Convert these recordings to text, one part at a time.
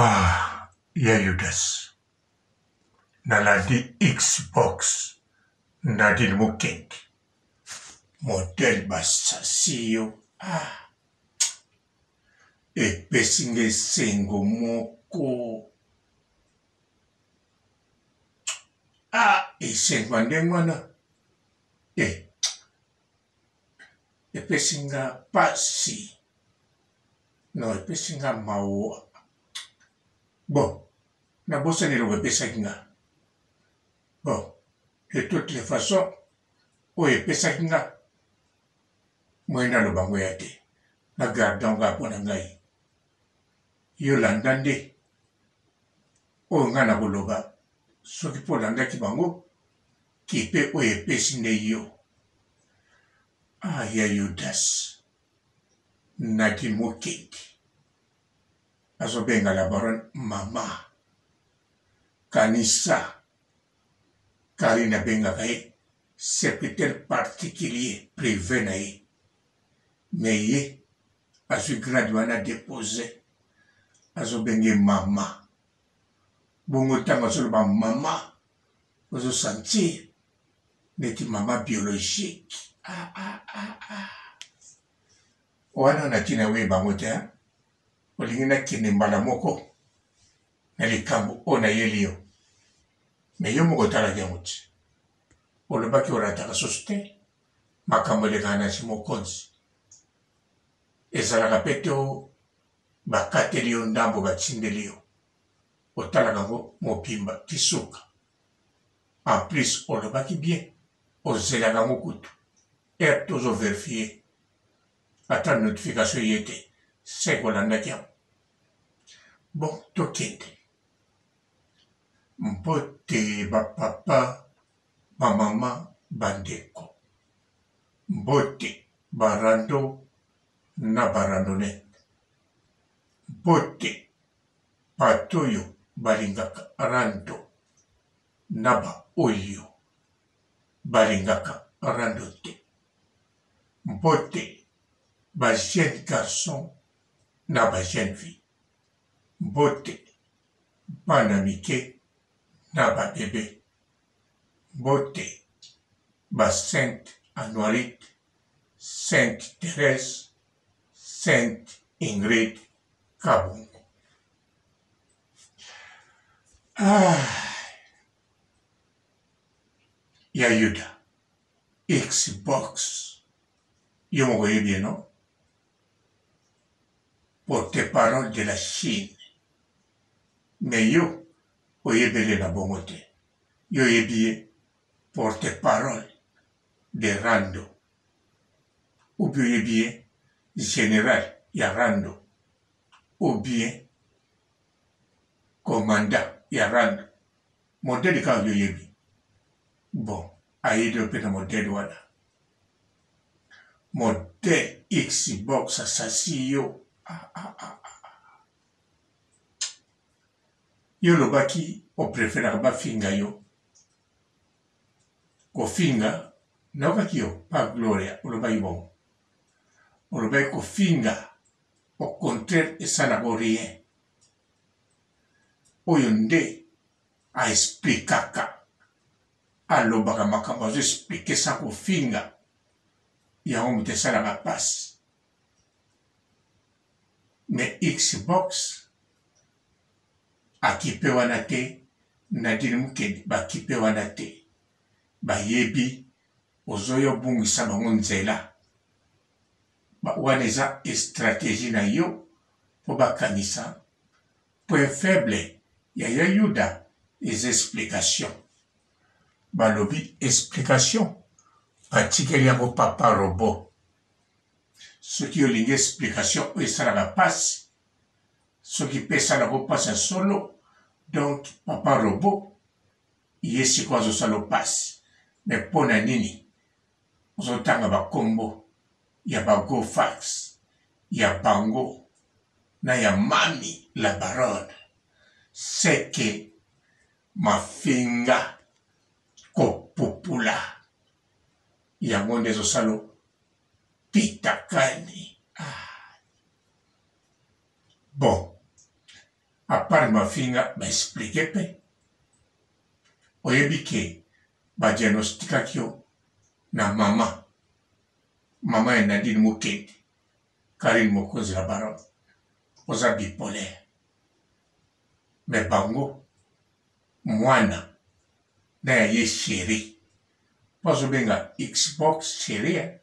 Ah ya Yudas nalandi Xbox Nadine Mukendi modèle basasi yo ah epesi nga esengo moko ah esengo ya ndenge wana eh epesi nga pasi non epesi nga mawa bon nabosani eloko epesaki nga bon de toutes les façons oyo epesaki nga moyen naloba yango ya te na garde yango kaka mpo na ngai yo landa nde oyo ngai nakoloba soki mpo olandaki bango kipe oyo epesi nde yo ah ya Yudas Nadine Mukendi azobenga la baronne mama kanisa Carine abengaka ye secretaire particulier prive na ye mais ye azwi grade wana depose azobenge mama bongo ntango azoloba mama ozo sentir neti mama biologique ah, ah, ah, ah. Wana na tina oyeba yango te hein? Olingi nakende mbala moko na likambo oyo nayeli yo mais yo moko otalaki yango te olobaki orataka susu te makambo elekaka na mokonzi ezalaka pe to bakateli yo ndambo batindeli yo otalaka yango mobimba ti suka en plus olobaki bien ozelaka yango kutu heure tozo verifier ata notification eye te seke olandaki yango bon tokende mbote ba papa ba mama ba ndeko mbote ba rando na ba randonnette mbote bato oyo balingaka rando na ba oyo balingaka rando te. Mbote ba jeunes garçons na ba jeunes filles. Mbote bana mike na ba bebes. Mbote ba sainte Anuarite, sainte Therèse, sainte Ingrid Kabongo. Ah! Ya yuda xbox yo moko oyebi ye non? Porte parole de la chine mais yo oyebeli ye na bongo te yo oyebi ye porte parole de rando ou bien oyebi ye general ya rando ou bien commandant ya rando Modèle kaka yo oyebi. Bon, ayeli yo pe na modèle wana. Modèle Xbox asasi yo. Ah, ah, ah, ah. Yo olobaki o preferaka bafinga yo. Kofinga, nayokaki yo pa Gloria olobaki bongo. Olobaki kofinga au contraire esalaka yo rien. Oyo nde a explikaka, alobaka makambo azo expliquer sans kofinga, yango moto esalaka pasi. Mais Xbox akipe wana te, Nadine Mukendi bakipe wana te, bayebi ozoya obungisa bango nzela, wana eza strategie na yo po bakanisa point faible ya ya yuda eza explication balobi explication batikeli yango papa robot soki olingi explication oyo esalaka pasi soki pe esalaka pasi ya solo donc papa robot ye sikoyo azosala pasi mais po na nini ozotanga ba kombo ya ba go fax ya bango na ya mamy la baronne ce que mafinga kopupula yango nde ezosalo pitakani ah. Bon. A part mafinga ba expliquer pe. Oyebi ke ba diagnostikaki yo na mama, mama ya Nadine Mukendi, Carine Mokonzi la baronne, oza bipolaire. Mais bango mwana na ya ye cherie po azo benga xbox cherie hein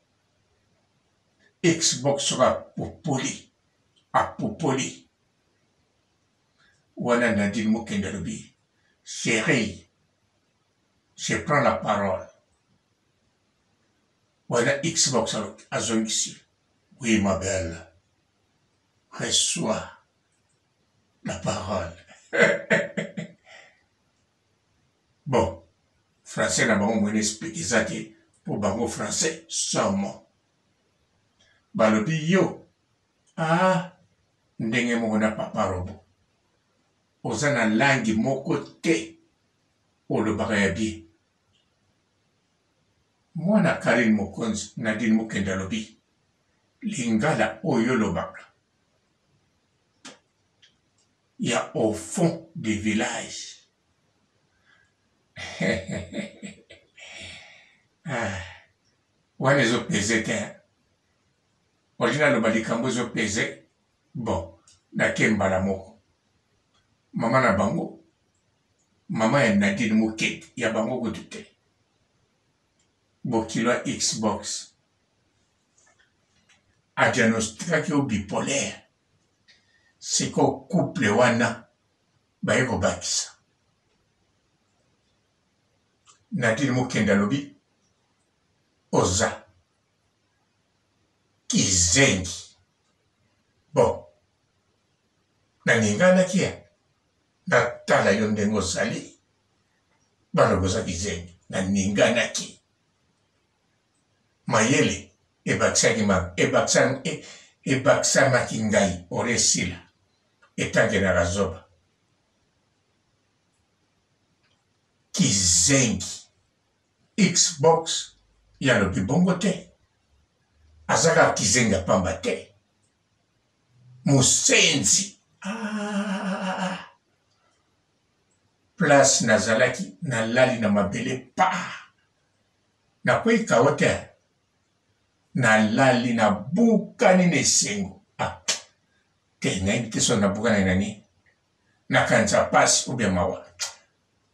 xbox soki apupoli apupoli wana Nadine Mukende alobi cherie je prends la parole wana xbox azongisi oui ma belle reçois la parole bon français na bango moyen explique eza te mpo bango français somo balobi yo ah ndenge moko na papa robo oza na langi moko te olobaka ya bien mwana Karine Mokonzi Nadine Mukende alobi lingala oyo olobaka ya au fond du village ah, wana ezo pese te olingi naloba likambo ezo pese bon nake mbala moko mama na bango mama ya Nadine Mukete ya bango kutu te bokilo ya Xbox adiagnostikaki yo bipolaire sikoyo couple wana baye kobakisa Nadine Mukende alobi oza kizengi bon naninganaki ya natala yo ndenge ozali balobi oza kizengi naninganaki mayele ebakisaki ebakisamaki ngai ore esila etangelaka zoba kizengi xbox ye alobi bongo te aza kaka kizengi ya pamba te mosenzi ah. Place nazalaki nalali na mabele paa nakwei kao te nalali nabukani na esengo ah, te nayebi te soki nabukanaki na nini nakanisa pasi ou bien mawa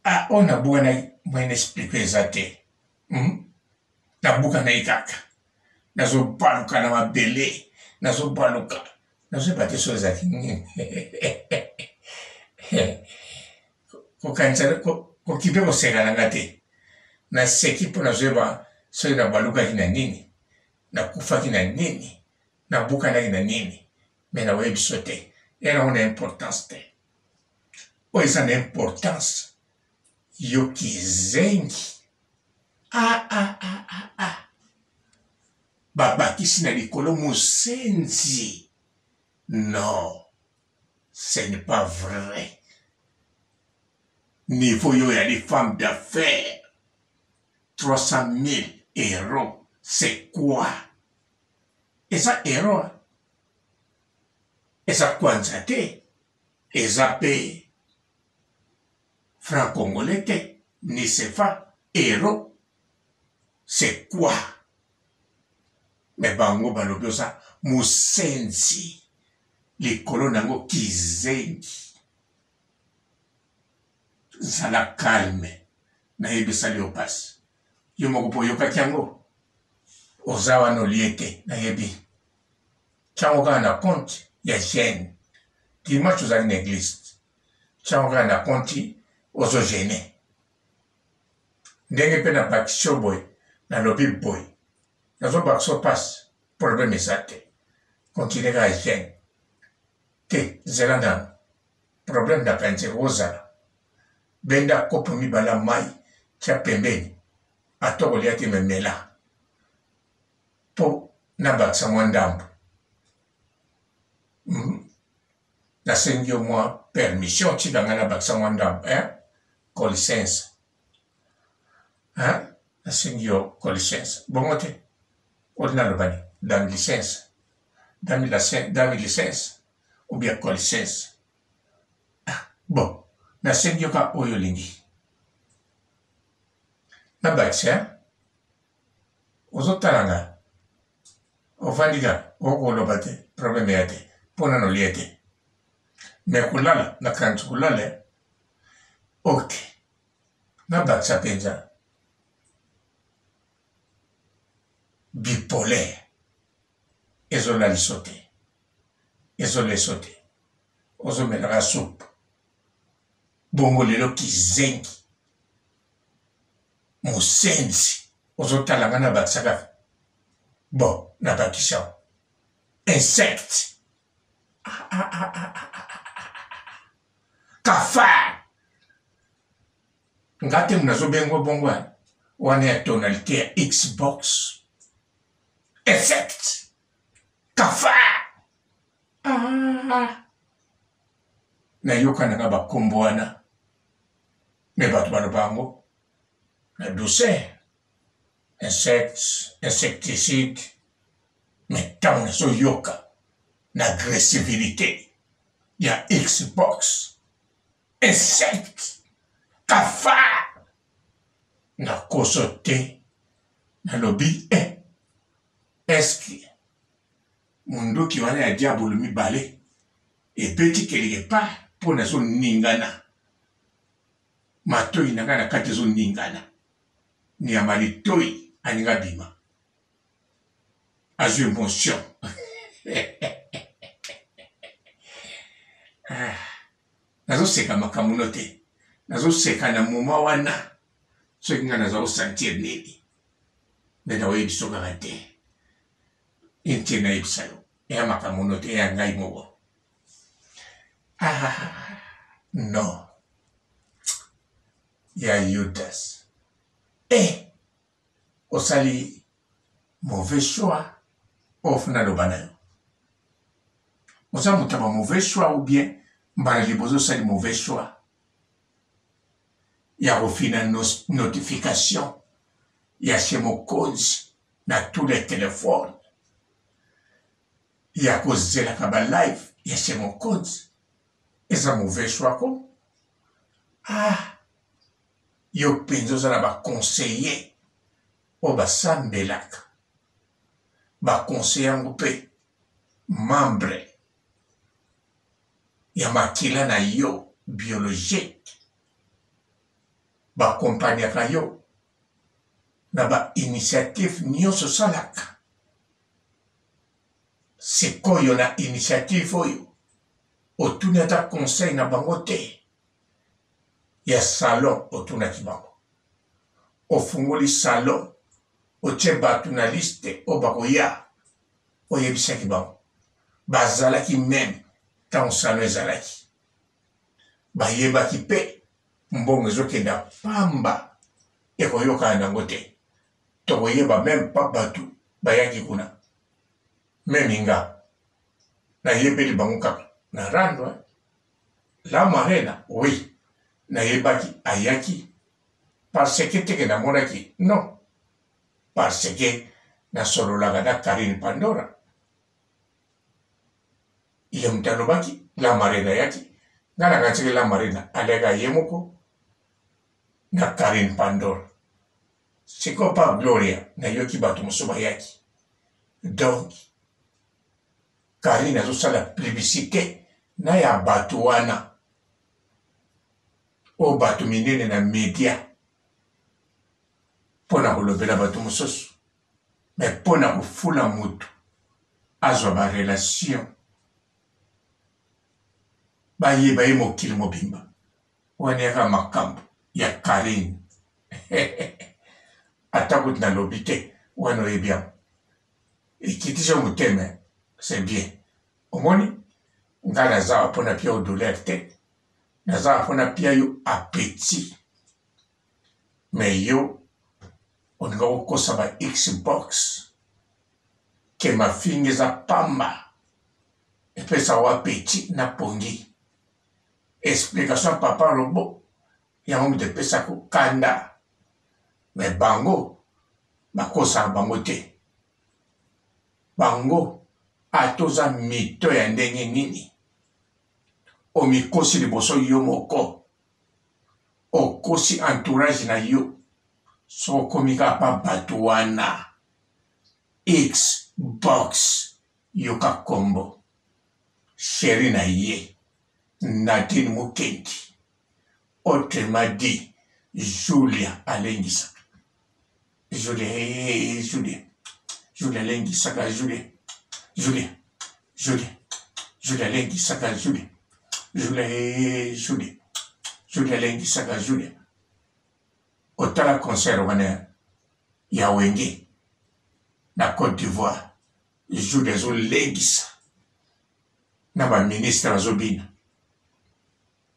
ah, oyo nabukanaki moyen explike eza te hmm? Nabukanaki kaka nazobaluka na mabele nazobaluka nazoyeba te soki ezalaki nini kokanisa kokipe koseka na nga te naseki mpo nazoyeba soki nabalukaki na nini nakufaki na nini nabukanaki na nini me nakoyebi biso te ya nango na importance te oyo eza na importance yo kizengi ah, ah, ah, ah, ah. Babakisi na likolo musenzi non ce n'est pas vrai niveau yo oyali femme d'affaires 300.000 euros c'est quoi eza euro eza kwanza te eza pe franc congolais te ni cfa euro c'est quoi mais bango balobi oza musenzi likolo nango kizengi zala calme nayebisali yo pasi yo moko mpo oyokaki yango oza wana olie te nayebi tiango kaka na compte ya jeune dimanche ozalaki na eglise tiango kaka na compte ozo gene ndenge mpe na bakisi yo boye nalobi boye nazobakisa yo mpasi problème eza te continue kaka jeune te zela nanu problème nakanisi ekozala benda kopo mibala mai tia pembeni ata okolia te me mela mpo nabakisa mwa ndambo mm. Nasengi yo mwa permission tika ngai nabakisa mwa ndambo hein? Colisense hein? Nasengi yo colisense bongo te oli naloba nini dami lisense dami la dami lisense ou bien colisense. Bon, nasengi yo kaka oyo olingi. Nabakisa, hein? Ozotala nga? Ofandi kaka, okoloba te, problème eya te, mpo nanu olie te. Mais kolala, nakanisi kolala, hein? Ok, nabakisa mpenza. Bipolaire ezolaliso te, ezoleso te. Ozo mela ka soupe bongo lelo kizengi mosenzi ozotala nga nabakisa kaka bon nabakisi yango insecte ah, ah, ah, ah, ah, ah, ah. Cafard nga te nazobengo bongo wana ya tonalité ya Xbox insecte cafard. Ah, nayoka na nga bakombo wana me bato baloba yango na douceur, insecte, insecticide, me ntango nazoyoka na agressivité ya Xbox, insecte, cafard, nakoso te, nalobi eh, eske Munduki wana ya diabulu mibale ebeti quelque part mpo nazoningana, matoyi na ngai na kati ezoningana, nyama litoyi alingi abima, azwi emotion. Ah, nazoseka makambo no te, nazoseka na moment wana soki ngai naza kosentir nini, me nakoyebiso kaka te. Entier nayebisa yo eya makambo no te, eya ngai moko. Ah non, ya Judas eh, osali mauvais choix. Oyo fo naloba na yo, oza moto ya ba mauvais choix ou bien mbala liboso osali mauvais choix ya kofina notification ya chez mokonzi na tous les telephones, ya kozelaka ba live ya chez mokonzi, eza mauvais choix ko. Ah, yo mpenza oza na ba conseiller oyo basambelaka, ba conseiller yango mpe membre ya makila na yo biologique, bakompaniaka yo na ba initiative nyonso osalaka. Sikoyo na initiative oyo otuni ata conseil na bango te ya salon, otunaki bango, ofungoli salon, otie bato na liste oyo bakoya, oyebisaki bango, bazalaki meme ntango salon ezalaki, bayebaki mpe mbongo ezokenda pamba, ekoyokana nango te, tokoyeba meme pa bato bayaki kuna. Meme nga nayebeli bango kaka na rando la marena, oui, nayebaki ayaki parce que teke namonaki non, parce que nasololaka na Karine Pandora, ye moto alobaki la marena ayaki. Nga nakanisaki la marena aliaka ye moko na Karine Pandora. Sikoyo pa Gloria nayoki bato mosusu bayaki, donc Karine azosala publicité na ya bato wana oyo bato minene na media mpo na kolobela bato mosusu, me mpo na kofula moto azwa ba relation bayeba ye mokili mobimba. Wana yaka makambo ya Karine ata kutu nalobi te, wana oyebi yango, ekitisi yo motema, c'est bien. Omoni nga naza awa mpo napia yo douleur te, naza awa mpo napia yo appétit, mais yo olinga kokosa ba Xbox ke mafinga eza pamba, epesa yo appétit na pongi. Explication ya papa robot yango moto epesaka kanda, mais bango bakosaka bango te. Bango ata oza mito ya ndenge nini, Omikosi liboso yo moko. Okosi entourage na yo. Soki okomi kaka pa bato wana. X box yoka kombo. Cherie na ye Nadine Mukendi autrement dit Julia alengisaka Julia hey, Julia Julia alengisaka Julia Julia Julia Julia alengisaka Julia Julia hey, Julia Julia alengisaka Julia otala concert wana ya Wenge na Cote d'Ivoire Julia azolengisa na ba ministre bazobina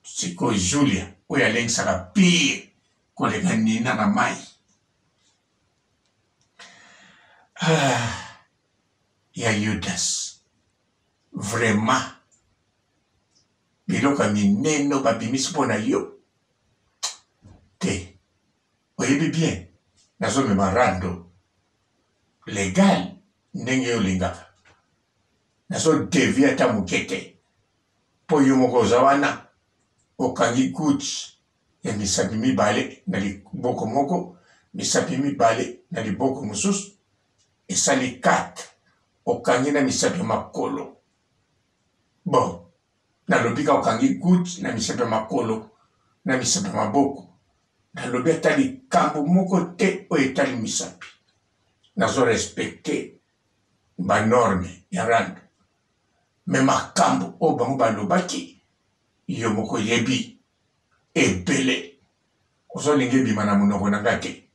sikoyo Julia oyo alengisaka pire koleka Nina na mai ah, ya Judas vraiment biloko ya minene babimisi mpo na yo te oyebi bien nazomema rando legal ndenge yo olingaka nazo devie ata moke te mpo yo moko oza wana okangi goutte ya misapi mibale na liboko moko misapi mibale na liboko mosusu esali 4 okangi na misapi ya makolo bon nalobi kaka okangi goutte na misapi ya makolo na misapi ya maboko nalobi ata likambo moko te oyo etali misapi nazo respecte ba norme ya rando me makambo oyo bango balobaki yo moko oyebi ebele ozolinga ebima na monoko na nga te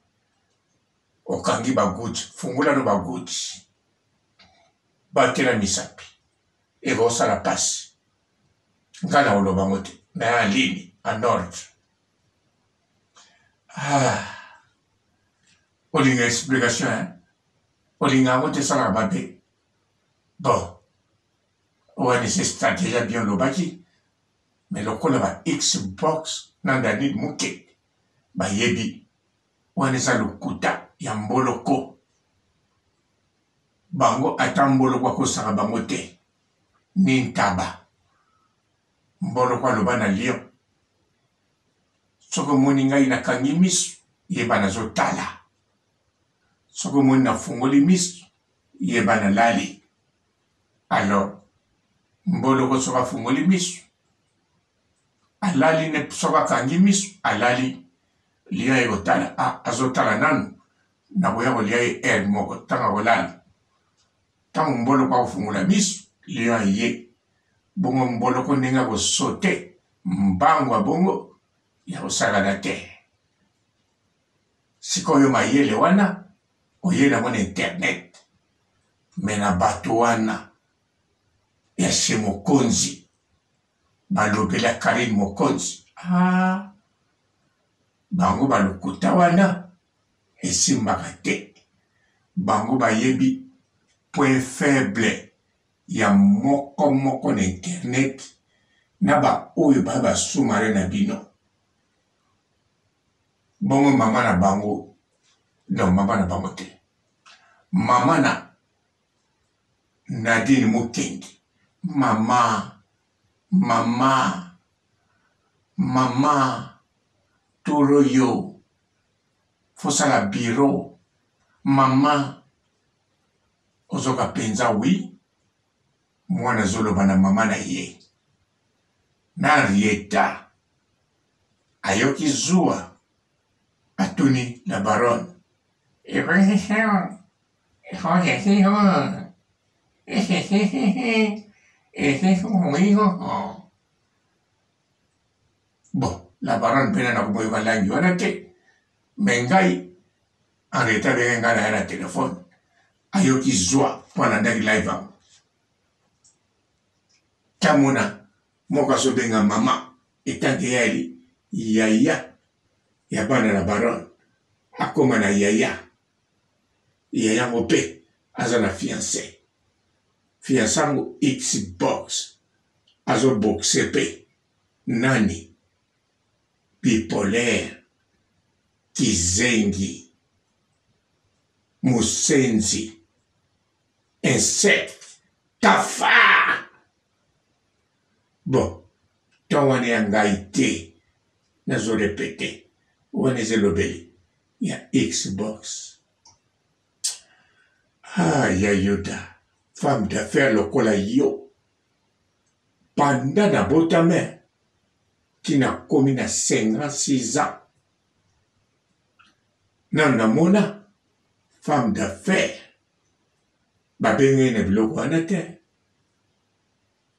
okangi baguti fungola no baguti batela misapi ekosala mpasi nga na koloba yango te na ya ligne en ordre ah. Olinga explication hein? Olinga yango te esalaka mabe. Bon, wana esi strategie ya bien olobaki, mais lokola ba Xbox na Danil Muke bayebi wana eza lokuta ya mboloko. Bango ata mboloko akosaka bango te, ni ntaba. Mboloko aloba na lion Soki omoni ngai nakangi miso, yeba nazotala. Soki omoni nafungoli miso, yeba nalali. Alors, Mboloko soki afungoli miso, alali ne soki akangi miso, alali. Lion aye kotala, ah, azotala nanu, nakoya kolia ye heure moko ntango akolala. Ntango Mboloko akofungola miso, lion aye. Bongo Mboloko ndenge akosote mbangu ya bongo ya kosakana te. Sikoyo mayele wana oye nango na internet me na bato wana ya chez Mokonzi balobela Carine Mokonzi ah, bango balokuta wana esimbaka te. Bango bayebi point faible ya moko moko na internet na ba oyo ba ba sous marin na bino bongo mama na bango non mama na bango te mama na Nadine Mukendi mama mama mama toro yo fosala bureau mama Ozoka penza oui mwana azoloba na mama na ye na Henrietta ayoki zuwa atuni la baronne bon la baronne mpe nana komoyoka langi wana te me ngai Henrietta abengaki ngai na ye na telefone ayoki zwa mpo alandaki live yango tamona moko azobenga mama etanke yali yaya ya bana na baronne akoma na yaya yaya yango mpe aza na fiance fiance yango xbox azoboxe mpe nani bipolaire kizengi musenzi insecte cafard bon. Temps wana ya ngai te nazo repeter wana eza elobeli ya Xbox. Ah ya Yuda femme d'affaires lokola yo banda na botama ti nakomi na 56 ans nanu namona femme d'affaires babenga ye na biloko wana te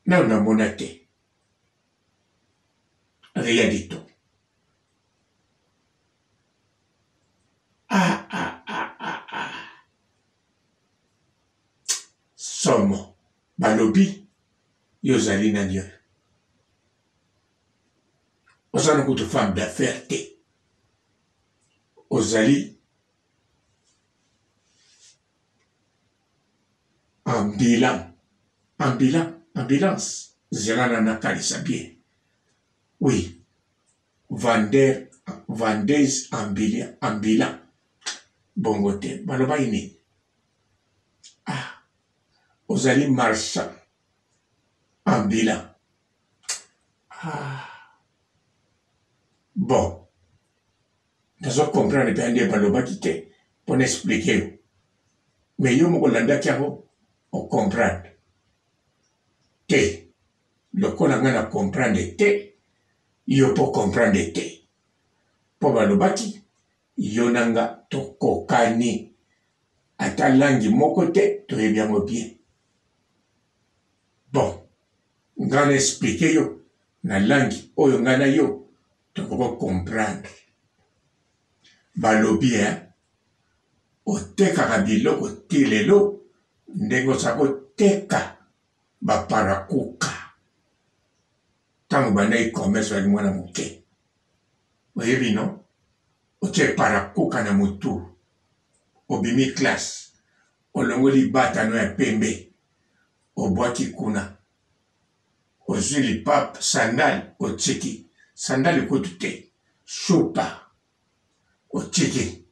nanu namona te rien du tout ah, ah, ah, ah, ah. Somo balobi yo ozali nani oyo oza na kutu femme d'affaires te ozali ambulant ambulant ambulance zela na nakanisa bien oui vendeur vendeuse ambulant bongo te balobaki nini ah ozali marchand ambulant ah bon nazo comprendre mpe nde balobaki te mpo na explike yo mais yo moko olandaki yango ocomprendre te lokola ngai na comprendre te yo mpo comprendre te mpo balobaki yo na nga tokokani ata langi moko te toyebi yango bien bon ngai na explike yo na langi oyo ngai na yo tokoko comprendre balobi hein otekaka biloko ti lelo ndenge oza koteka ba parakuka ntango obandaki commerce ozalaki mwana moke oyebi no otie parakuka na motu obimi classe olongoli libata no ya pembe obwaki kuna ozui lipap sandale otiki sandale kutu te supa otiki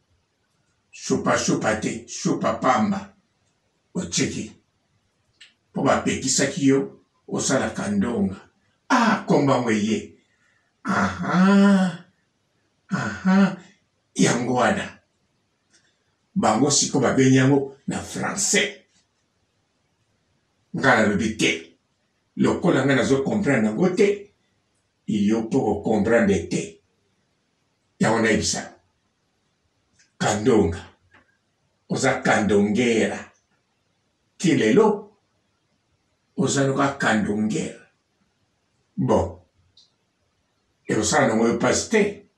supa supa te supa pamba otiki mpo bapekisaki yo osalaka ndonga ah kombo yango eye aha aha yango wana bango sikoyo babengi yango na français ngai nalobi te lokola ngai nazo comprendre yango te yo mpo ko comprendre te yango nayebisa kandonga oza kandongera ti lelo oza noka kandongera bon ekosala nango yo mpasi te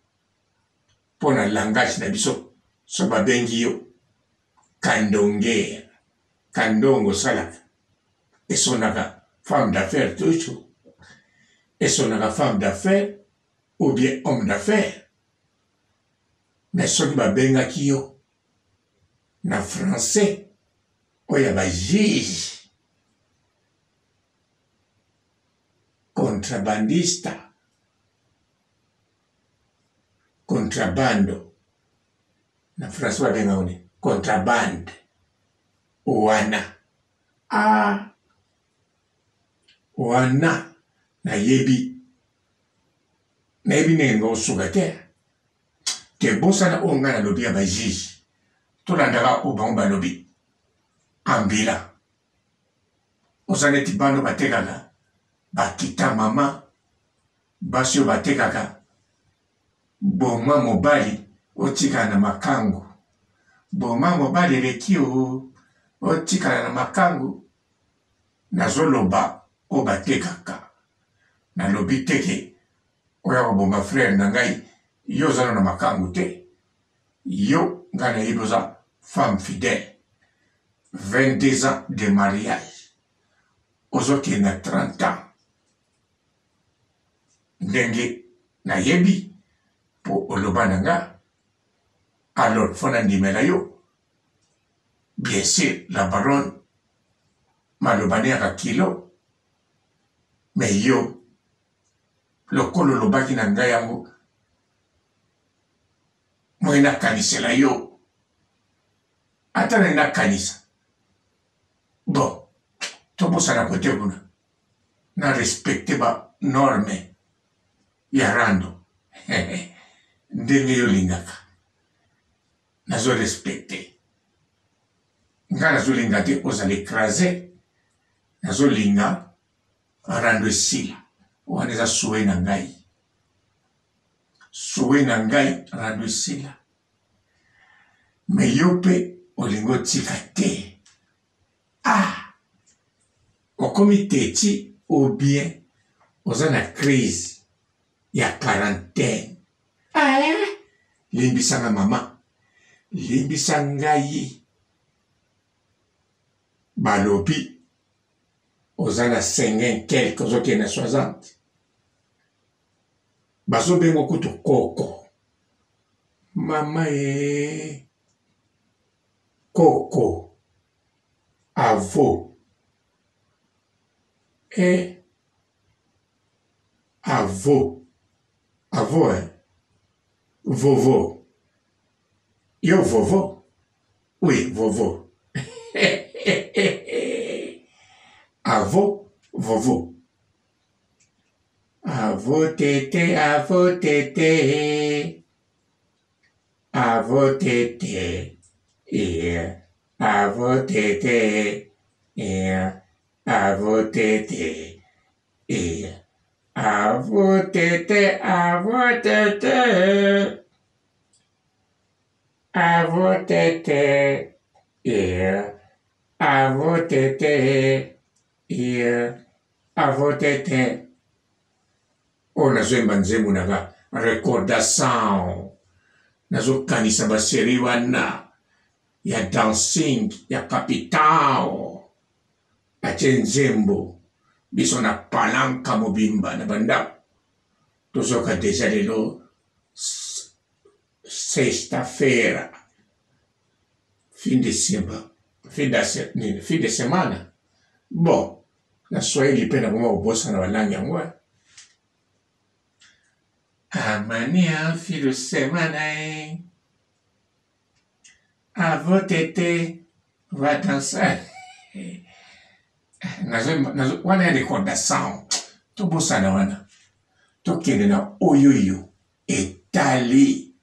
mpo na langage na biso so babengi yo kandongera kandongo osalaka esonaka femme d'affaires toujours esonaka femme d'affaires ou bien homme d'affaires mais soki babengaki yo na français oyo ya ba juge contrabandista contrabando na français babengaka nini contrabande wana ah wana nayebi nayebi ndenge nga osuka te te bosana oyo ngai nalobi ya bajuge tolandaka oyo bango balobi ambila oza neti bano batekaka bakita mama basi oyo batekaka Boma mobali otikala na makangu. Boma mobali eleki oo otikala na makangu. Nazo loba oyo batekaka. Nalobi te ke oya koboma frère na ngai yo oza nanu na makangu te. Yo ngai nayebi oza femme fidèle 22 ans de mariage ozo kende na 30 ans. Ndenge nayebi po oloba na nga alors faut na ndimela yo bien sur la baronne maloba ne yaka kilo mais yo lokola olobaki na nga yango moye nakanisela yo ata nani nakanisa bon tobosana kote kuna na respecte ba norme. ya rando ndenge yo olingaka nazo respecte nga nazolinga te ozala ecrase nazolinga rando esila wana eza souhait na ngai souhait na ngai rando esila me yo mpe olingi otika te ah okomi teti ou bien oza na crise ya quarantaine ah limbisa nga mama limbisa ngai balobi oza na 50 quelque ozokende na 60 bazobenga kutu koko mama ee koko avo e avo avo eh? vovo yo vovo oui vovo avo vovo avo tete avo tete avo tete yeah. avo tete yeah. avo tete yeah. avo tete avo tete avo tete yeah. avo tete yeah. avo tete oyo nazoyemba nzembo na nga recordação nazokanisa baserie wana ya dancing ya capitao atie nzembo biso na palanka mobimba na bandako tozoka deja lelo sexta-feira fin de sema fin de, nini, fin de semana bon na swahili mpe nakoma kobosana balangi yango eh. Amania fin de semana eh. Avotete va danser wana ya recordation tobosana wana tokende na oyoyo etali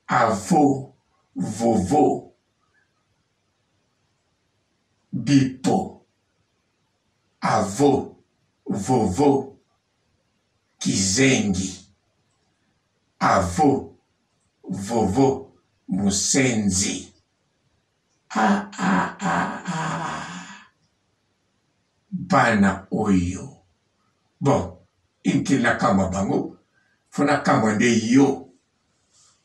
avo vovo bipo avo vovo kizengi avo vovo musenzi ah, ah, ah, ah. Bana oyo bon inutile nakamwa bango fo nakamwa nde yo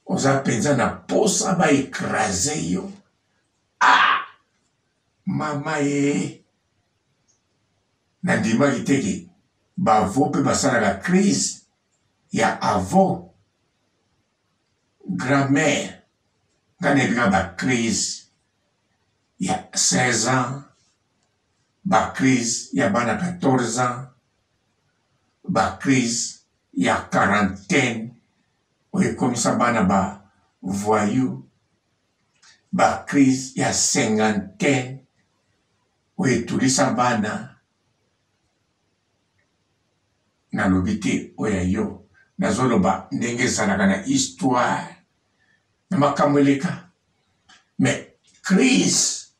oza mpenza na posa ba ecrase yo ah mama ye nandimaki te ke bavo mpe basalaka crise ya avo grand-mère nga nayebi kaka ba crise ya 16 ans ba crise ya bana 14 ans ba crise ya quarantaine oyo ekomisa bana ba voyou ba crise ya cinquantaine oyo etulisa bana Nalobi te oyo ya yo, nazoloba ndenge ezalaka na histoire na makambo eleka. Mais crise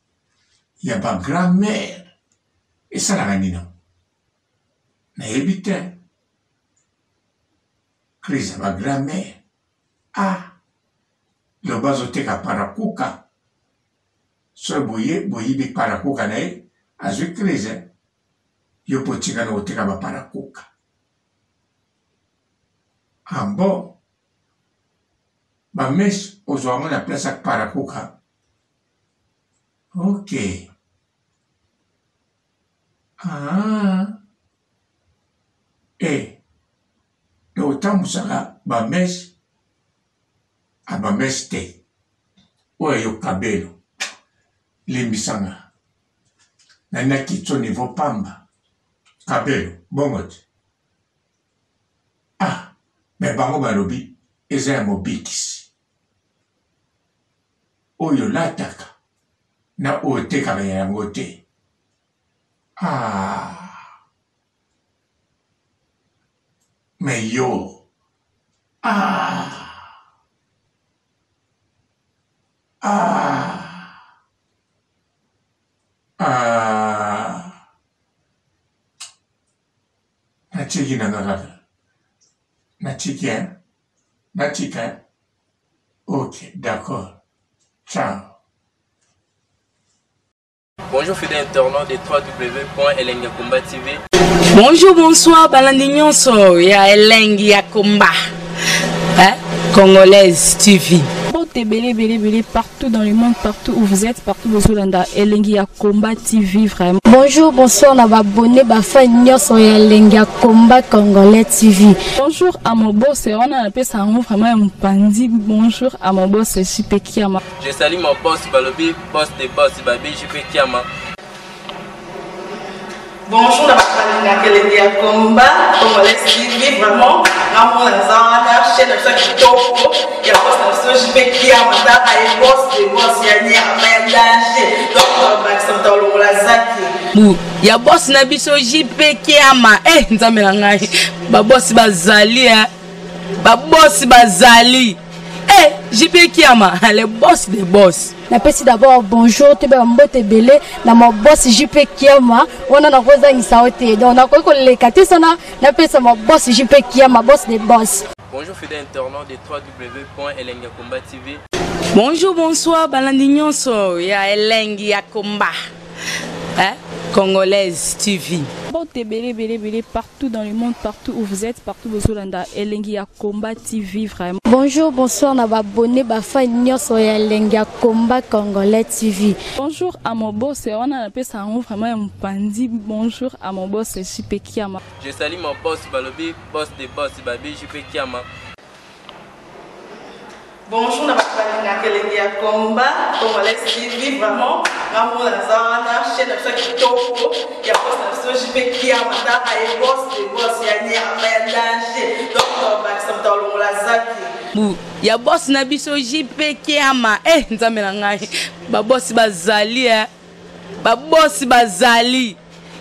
ya ba grand mère esalaka nini yango? Nayebi te. Crise ya ba grand mère ah loba azoteka parakuka soki boye boyibi parakuka na ye azwi crise yo pe otikali koteka ba parakuka ah bon ba mèche ozwa yango na place ya parakuka ok ah eh donc otambusaka ba mèche ah ba mèche te oyo ya yo kabelo limbisa nga na nakitso niveau pamba kabelo bongo te ah me bango balobi eza ya mobikisi oyo olataka na oyo otekaka ya yango te ah me Mais yo ah ah ah natiki na nga kaka natiki hein natika hein ok d'accord ciao. Bonjour fidèles internautes de www.elengiyakomba TV. Bonjour, bonsoir, balandi nyonso ya Elengi ya Komba. Hein? Congolaise TV. Mbote ebele ebele ebele partout dans le monde, partout où vous êtes, partout bozolanda Elengi ya Combat TV vraiment. Bonjour, bonsoir na ba abonné ba fan nyonso ya Elengi ya Combat Congolais TV. Bonjour à mon boss, wana napesa yango vraiment ya mopanzi. Bonjour à mon boss JP Kiama. Je salue mon boss balobi boss de boss babi JP Kiama. Bonjour na bato balingaka elengi ya combat congolais TV vraiment ngamona naza wana chaîne na biso ya kitoko ya boss na biso JP Kiama tala ye boss de boss ya nyama ya danger donc bakisa moto alongola zaki bu ya boss na biso JP Kiama eh nzambe na ngai ba boss bazali eh ba boss bazali eh JP Kiama le boss de boss. Napesi d'abord bonjour toyeba mbote ebele na ma boss JP Kiama wana nakozangisa yo te donc nakoki koleka te sana napesa ma boss JP Kiama boss de boss. Bonjour fidèles internautes de www.elengiyakomba TV. Bonjour, bonsoir, balandi nyonso ya Elengi ya Komba. Hein? Congolaise TV. Mbote ebele ebele ebele partout dans le monde, partout où vous êtes, partout bozolanda Elengi ya Combat TV vraiment. Bonjour, bonsoir na ba abonné ba fan nyonso ya Elengi ya Combat Congolais TV. Bonjour à mon boss, wana napesa yango vraiment ya mopanzi. Bonjour à mon boss JP Kiama. Je salue mon boss balobi boss de boss babi JP Kiama. Bonjour na bato balingaka elengi ya combat congolais TV vraiment ngamona naza wana chaîne na biso ya kitoko ya boss na biso JP Kiama tala ye boss de boss ya nyama ya danger donc bakisa moto alongola zaki bu ya boss na biso JP Kiama eh nzambe na ngai ba boss bazali eh ba boss bazali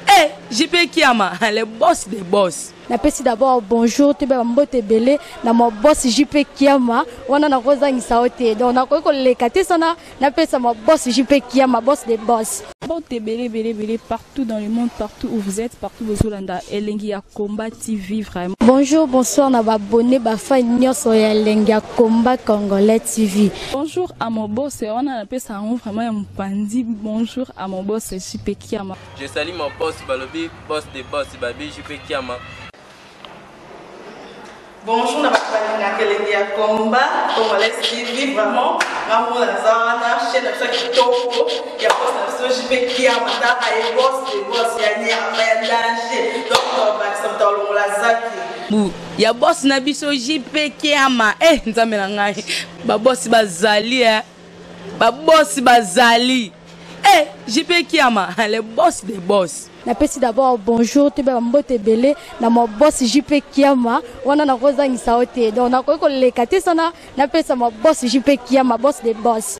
eh JP Kiama le boss de boss. Napesi d'abord bonjour toyeba mbote ebele na ma boss JP Kiama wana nakozangisa yo te donc nakoki koleka te sana napesa ma boss JP Kiama boss de boss. Mbote ebele ebele ebele partout dans le monde, partout où vous êtes, partout bozolanda Elengi ya Combat TV vraiment. Bonjour, bonsoir na ba abonné ba fan nyonso ya Elengi ya Combat Congolais TV. Bonjour à mon boss, wana napesa yango vraiment ya mopanzi. Bonjour à mon boss JP Kiama. Je salue mon boss balobi boss de boss babi JP Kiama. Bonjour na bato balingaka elengi ya combat congolais TV vraiment ngamona naza wana chaîne na biso ya kitoko ya boss na biso JP Kiama tala ye boss de boss ya nyama ya danger donc bakisa moto alongola zaki bu ya boss na biso JP Kiama eh nzambe na ngai ba boss bazali eh ba boss bazali eh JP Kiama le boss de boss. Napesi d'abord bonjour toyeba mbote ebele na ma boss JP Kiama wana nakozangisa yo te donc nakoki koleka te sana napesa ma boss JP Kiama boss de boss.